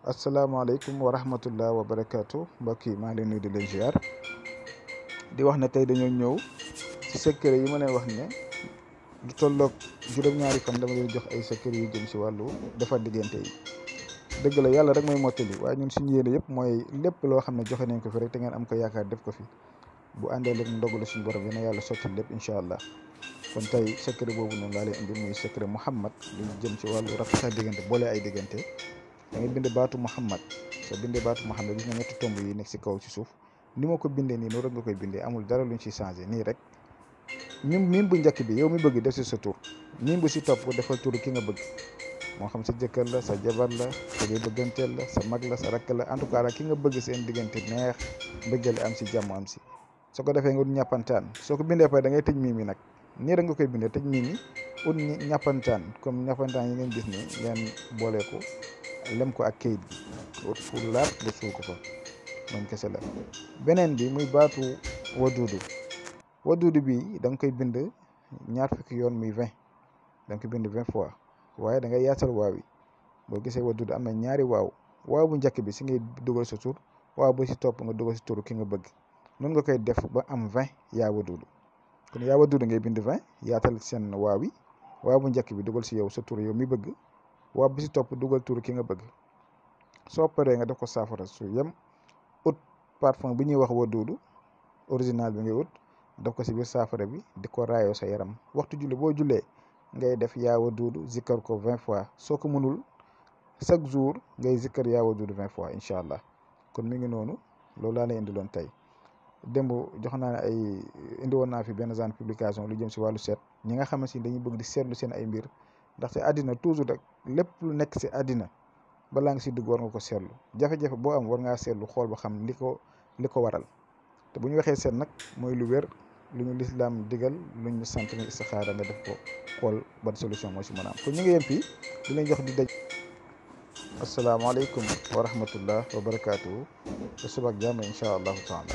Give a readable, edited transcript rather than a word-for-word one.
asalaamaaleykum wa rahmatullah wa barakaatu mbokk yi maa ngi leen nuyu di leen ziar di wax ne tey dañoo ñëw ci secret yi ma leen wax ne lu tolloog juróom-ñaari fan dama leen jox ay secret yu jëm si wàllu defar diggante yi. dëgg la yàlla rek mooy mottali waaye ñun suñu yéene yëpp mooy lépp loo xam ne joxe nañ ko fi rek te ngeen am ko yaakaar def ko fi bu àndee léegi ndogalu suñu borom dina yàlla sottal lépp incha allah. kon tey secret boobu noonu laa leen indi muy secret Muhammad lu jëm ci wàllu rafetal diggante boole ay diggante. da ngay bind baatu Muhammad soo bindee baatu Muhammad gis nga ñetti tomb yi nekk si kaw ci suuf ni ma ko bindee nii noonu rek nga koy bindee amul dara luñ ci changé nii rek mim bu njëkk bi yow mi bëgg def si sa tur mim bu si topp defal tur ki nga bëgg moo xam sa jëkkër la sa jabar la sa ngay bëgganteel la sa mag la sa rakk la en tout cas ki nga bëgg seen diggante neex mbëggale am si jàmm am si soo ko defee nga ut ñàppantaan soo ko bindee pare da ngay tëj mim yi nag nii rek nga koy bindee tëj mim yi ut ñàppantaan comme ñàppantaan yi ngeen gis ni ngeen boole ko lem ko ak kayit gi ut fu laat nga suul ko fa moom kese la. beneen bi muy baatu waduudu bi da nga koy bind ñaar fukki yoon muy 20 da nga koy bind 20 fois waaye da ngay yaatal waaw yi boo gisee waduudu am na ñaari waaw bu njëkk bi si ngay dugal sa tur waaw bu si topp nga dugal si tur ki nga bëgg noonu nga koy def ba am 20 yaa waduudu kon yaa waduudu ngay bind 20 yaatal seen waaw yi waaw bu njëkk bi dugal si yow sa tur yow mi bëgg waaw bi si topp dugal tur ki nga bëgg soo paree nga def ko saafara su yem ut parfum bi ñuy wax waduudu original bi ngay ut def ko si biir saafara bi di ko raayoo sa yaram waxtu julli boo jullee ngay def yaa waduudu zikkar ko 20 fois soo ko mënul chaque jour ngay zikkar yaa waduudu 20 fois incha allah kon mi ngi noonu loolu laa lay indiloon tey démb jox naa ne indi woon naa fi benn genre publication lu jëm si wàllu seet ñi nga xamante ni dañuy bëgg di seetlu seen ay mbir ndaxte àddina toujours rek lépp lu nekk si àddina balaa nga si dugg war nga ko seetlu jafe-jafe boo am war ngaa seetlu xool ba xam li ko waral te bu ñu waxee seet nag mooy lu wér lu ñu lislaam digal lu ñu sant ni istixaara nga def ko xool ban solution moo si mën a am kon ñu ngi yem fii di leen jox di daj asalaamaaleykum wa rahmatullah wa barakaatu te suba ak jàmm incha allahu taala